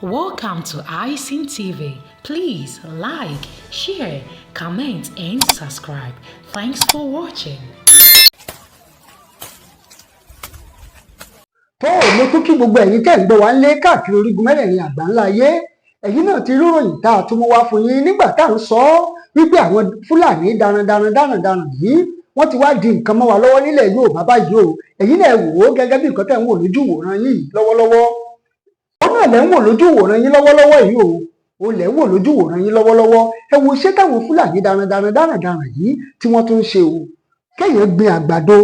Welcome to iSyn TV. Please like, share, comment, and subscribe. Thanks for watching. Tó mo tún kí gbogbo ẹ̀yin tẹ́ ń gbọ́ wá ń lé káàkiri orígun mẹ́rẹ̀ẹ̀rin àgbáńlá ayé. Ẹ̀yin náà ti ríròyìn tá a tún mú wá fún yín nígbà tá à ń sọ ọ́ wípé àwọn Fúlàní darandaran darandaran yìí, wọ́n ti wá di nǹkan mọ́ wa lọ́wọ́ nílẹ̀ Yorùbá báyìí o. Ẹ̀yin náà wò ó gẹ́gẹ́ bí nǹkan tẹ́ ń wò lójú ìwòran yìí lọ́wọ́lọ́wọ́. Ó náà lẹ́ ń wò lójú ìwòran yín lọ́wọ́lọ́wọ́ yìí o. Ó lẹ́ ń wò lójú ìwòran yín lọ́wọ́lọ́wọ́. Ẹ wo iṣẹ́ táwọn Fúlàní darandaran darandaran yìí tí wọ́n tún ń ṣe o. Kéèyàn gbin àgbàdo,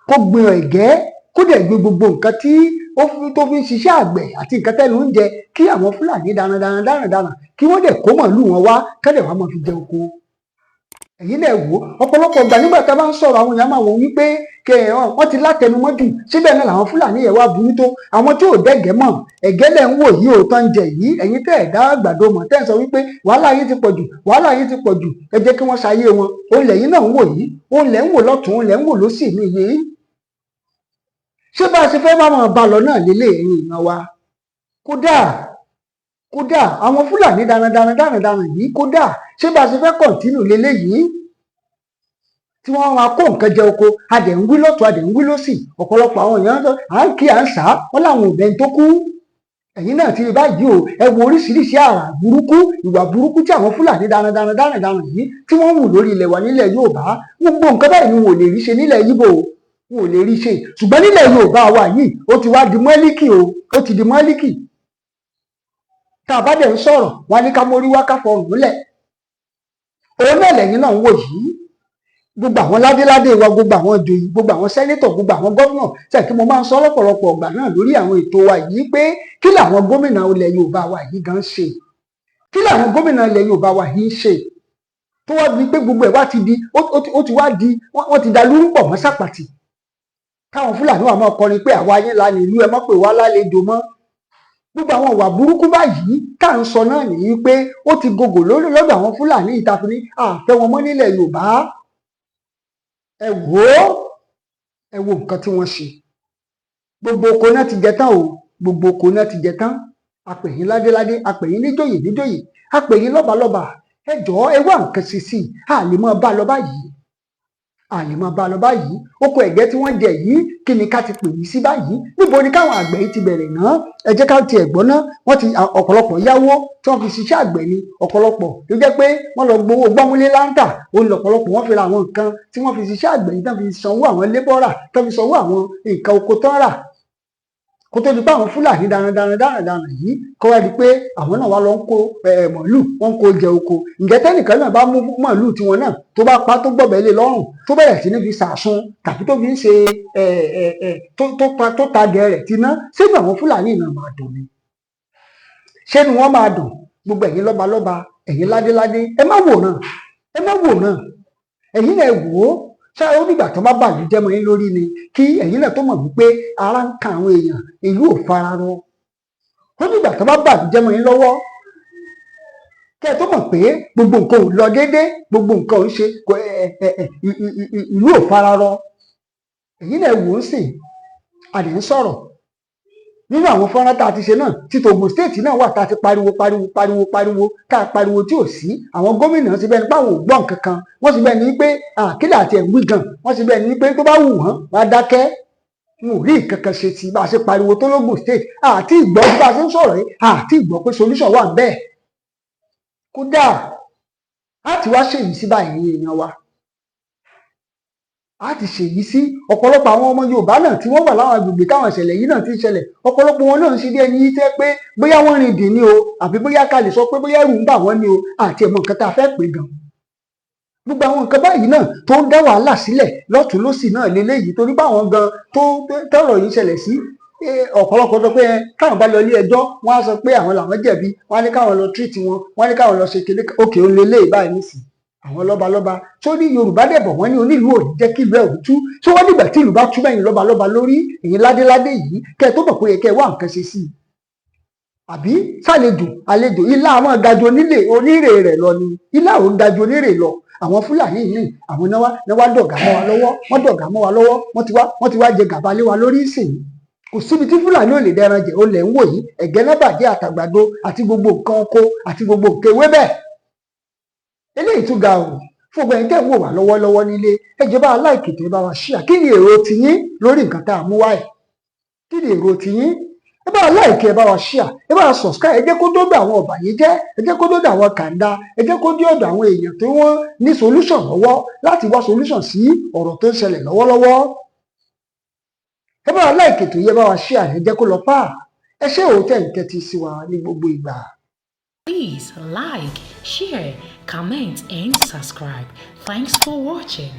kó gbin ẹ̀gẹ́, kó dẹ̀ gbin gbogbo nǹkan tí ó fi tó fi ń ṣiṣẹ́ àgbẹ̀ àti nǹkan tẹ́nu ń jẹ, kí àwọn Fúlàní darandaran darandaran kí wọ́n dẹ̀ kó màlúù wọn wá, kẹ́dẹ̀ wá máa fi jẹ oko. Ẹ̀yin náà wò ó. Ọ̀pọ̀lọpọ̀ ìgbà nígbà tá a bá ń sọ̀rọ̀, àwọn èèyàn máa wò wípé kẹ wọ́n ti látẹnumọ́ jù. Síbẹ̀ náà làwọn Fúlàní yẹn wá burú tó. Àwọn tí ò dẹ́gẹ̀ẹ́ mọ̀, ẹ̀gẹ́ lẹ̀ ń wò yìí ò tán jẹ yìí. Ẹ̀yin tẹ́ ẹ̀ dá àgbàdo mọ̀, tẹ́ ẹ̀ sọ wípé wàhálà yìí ti pọ̀ jù, wàhálà yìí ti pọ̀ jù, ẹ jẹ́ kí wọ́n ṣayé wọn. Òun lẹ̀yin náà ń wò yìí, òun lẹ̀ ń wò lọ́tún, òun lẹ̀ ń wò lósì mi yìí. Ṣé bá a ṣe fẹ́ máa bá lọ náà lélẹ̀, ẹ̀yin èèyàn wa? Kódà kódà, àwọn Fúlàní darandaran darandaran yìí, kódà, ṣé bá a ṣe fẹ́ continue lélẹ̀ yìí tí wọ́n máa kó nǹkan jẹ oko? A dẹ̀ ń wí lọ́tún, a dẹ̀ ń wí lọ́sì. Ọ̀pọ̀lọpọ̀ àwọn èèyàn à ń kí à ń sá wọ́n láwọn ò bẹ́ni tó kú. Ẹ̀yin náà ti rí báyìí o. Ẹ wo oríṣiríṣi àrà burúkú, ìwà burúkú tí àwọn Fúlàní darandaran darandaran yìí tí wọ́n ń hù lórí ilẹ̀ wa nílẹ̀ Yorùbá. Gbogbo nǹkan báyìí ni wọn ò lè rí ṣe nílẹ̀ Yíbò, wọn ò lè rí ṣe. Ṣùgbọ́n nílẹ̀ Yorùbá wa yìí, ó ti wá di mọ́líkì o, ó ti di mọ́líkì. Tá a bá dẹ̀ ń sọ̀rọ̀, wá ní ká mórí wá, ká fọrùn lẹ̀. Òun náà lẹ́yìn náà ń wò yìí. Gbogbo àwọn ládéládé wa, gbogbo àwọn ìjòyè, gbogbo àwọn senator, gbogbo àwọn gómìnà ṣe kí mo máa ń sọ lọ́pọ̀lọpọ̀ ọgbà náà lórí àwọn ètò wa yìí pé kí làwọn gómìnà ilẹ̀ Yorùbá wa yìí gan ṣe? Kí làwọn gómìnà ilẹ̀ Yorùbá wa yìí ń ṣe tó wá di pé gbogbo ẹ̀ wá ti di ó ti wá di wọ́n ti da lúrú pọ̀ mọ́ sàpàtì, káwọn Fúlàní wà máa kọrin pé àwa yín la nílùú, ẹ mọ́ pé wá lálejò mọ́? Gbogbo àwọn ìwà burúkú báyìí tá à ń sọ náà nìyí pé ó ti gògò lórí lọ́dọ̀ àwọn Fúlàní ìtàfin ní àfẹ́ wọn mọ́ nílẹ̀ Yorùbá. Ẹ wò ó, ẹ wo nǹkan tí wọ́n ṣe. Gbogbo oko náà ti jẹ tán o, gbogbo oko náà ti jẹ tán. Apèyín ládéládé, apèyín níjòyè níjòyè, apèyín lọ́balọ́ba, ẹ jọ̀ọ́, ẹ wá nǹkan ṣe sí i. A lè máa bá lọ báyìí, a lè máa bá lọ báyìí. Oko ẹ̀gẹ́ tí wọ́n jẹ yìí, kí ni ká ti pè yìí sí báyìí? Níbo ni káwọn àgbẹ̀ yìí ti bẹ̀rẹ̀ náà? Ẹ jẹ́ ká tiẹ̀ gbọ́ ná. Wọ́n ti ọ̀pọ̀lọpọ̀ yáwó tí wọ́n fi ṣiṣẹ́ àgbẹ̀ ni. Ọ̀pọ̀lọpọ̀ ló jẹ́ pé wọ́n lọ gbowó gbọ́múlé láńtà. Òun lọ̀pọ̀lọpọ̀ wọ́n fi ra àwọn nǹkan tí wọ́n fi ṣiṣẹ́ àgbẹ̀ yìí, tán fi sanwó àwọn labourer, tán fi sanwó àwọn nǹkan oko tán rà, kó tó di pé àwọn Fúlàní darandaran darandaran yìí kó wá di pé àwọn náà wá lọ ń kó màálù, wọ́n ń kó jẹ oko. Ǹjẹ́ tẹ́nìkan náà bá mú màálù tiwọn náà, tó bá pa, tó gbọ̀bẹ̀ lé lọ́rùn, tó bẹ̀rẹ̀ sí ní fi sàsun tàbí tó fi ń ṣe ẹ ẹ ẹ tó pa, tó ta gẹ̀rẹ̀ tí ná, sínú àwọn Fúlàní náà máa dùn ni? Ṣé ni wọ́n máa dùn? Gbogbo ẹ̀yin lọ́balọ́ba, ẹ̀yin ládéládé, ẹ má wòran, ẹ má wòran. Ẹ̀yin náà wò ó. Ṣé ó dìgbà tó bá bàlújẹ́ mọ́ yín lórí ni kí ẹ̀yin náà tó mọ̀ wípé ara ń kan àwọn èèyàn, ìlú ò fara rọ? Ó dìgbà tó bá bàlújẹ́ mọ́ yín lọ́wọ́ kẹ́ ẹ tó mọ̀ pé gbogbo nǹkan ò lọ déédé, gbogbo nǹkan ò ń ṣe, ìlú ò fara rọ? Ẹ̀yin náà wò ó sìn. A lè ń sọ̀rọ̀ nínú àwọn fọ́nrán tá a ti ṣe náà tí Ògùn State náà wà, tá a ti pariwo pariwo pariwo pariwo, tá a pariwo tí ò sí. Àwọn gómìnà ti bẹ́ẹ̀ ni páwọn ò gbọ́ nǹkan kan. Wọ́n sì bẹ́ẹ̀ ni pé àkílẹ̀ àti ẹ̀wí gan. Wọ́n sì bẹ́ẹ̀ ni pé tó bá wù wọ́n, wọ́n á dákẹ́. Wọn ò rí nǹkan kan ṣe. Tí bá a ṣe pariwo tó lógùn State, àti ìgbọ́ bí bá a ṣe ń sọ̀rọ̀ yìí, àti ìgbọ́ pé solution wà bẹ́ẹ̀. Kódà á ti wá ṣèyí sí báyìí, èèyàn wa, a ti ṣèyí sí. Ọ̀pọ̀lọpọ̀ àwọn ọmọ Yorùbá náà tí wọ́n wà láwọn agbègbè táwọn ìṣẹ̀lẹ̀ yìí náà ti ń ṣẹlẹ̀, ọ̀pọ̀lọpọ̀ wọn náà ń ṣe bí ẹni tẹ́ pé bóyá wọ́n rìn dìn ní o, àbí bóyá ká lè sọ pé bóyá ẹ̀rù ń bà wọ́n ní o, àti ẹ̀mọ̀ nǹkan tá a fẹ́ pè gan. Gbogbo àwọn nǹkan báyìí náà tó ń dá wàhálà sílẹ̀ lọ́tún lọ́sì náà leléyìí, torí báwọn gan tó tọ̀rọ̀ yìí ṣẹlẹ̀ sí, ọ̀pọ̀lọpọ̀ sọ pé káwọn bá lọ ilé ẹjọ́, wọ́n á sọ pé àwọn làwọn jẹ̀bi, wọ́n á ní káwọn lọ treat wọn, wọ́n á ní káwọn lọ ṣe kéde òkè ó lélẹ́yìí báyìí nísìnyí. Àwọn lọ́balọ́ba tó ní Yorùbá dẹ̀bọ̀, wọ́n ní onílùú ò ní jẹ́ kí ìlú ẹ̀ ò tú. Tí wọ́n dìgbà tí ìlú bá tú bẹ́yìn lọ́balọ́ba lórí, èyí ládéládé yìí, kẹ́ ẹ tó mọ̀ pé kẹ́ ẹ wá nǹkan ṣe sí i? Àbí sàlejò àlejò ilá àwọn gajù onílé onírè rẹ̀ lọ ni? Ilá ò ń gajù onírè lọ. Àwọn Fúlàní yìí, àwọn náà wá dọ̀gá mọ́ wa lọ́wọ́, wọ́n dọ̀gá mọ́ wa lọ́wọ́. Wọ́n ti wá jẹ gàba lé wa lórí ìsìn. Kò síbi tí Fúlàní ò lè dẹran jẹ. Ó lẹ̀ ń wò yìí, ẹ̀gẹ́ náà bàjẹ́, àtàgbàdo àti gbogbo nǹkan oko àti gbogbo nǹkan ewébẹ̀. Eléyìí tún ga o. Fún gbogbo ẹ̀yin tẹ́ ń wò wá lọ́wọ́lọ́wọ́ nílé, ẹ jọ̀ọ́, bá like, tẹ́ bá wa share. Kí ni èrò tiyín lórí nǹkan tá a mú wáyé? Kí ni èrò tiyín? Ẹ bá wa like, ẹ bá wa share, ẹ bá wa subscribe. Ẹ jẹ́ kó dọ́dọ̀ àwọn ọ̀bàyéjẹ́, ẹ jẹ́ kó dọ́dọ̀ àwọn kàńdá, ẹ jẹ́ kó dé ọ̀dọ̀ àwọn èèyàn tí wọ́n ní solution lọ́wọ́ láti wá solution sí ọ̀rọ̀ tó ń ṣẹlẹ̀ lọ́wọ́lọ́wọ́. Ẹ bá wa like ètò yìí, ẹ bá wa share, ẹ jẹ́ kó lọ fà. Ẹ ṣé òótẹ́ ń tẹ́tí sí wa ní gbogbo ìgbà. Please like, share, comment, and subscribe. Thanks for watching.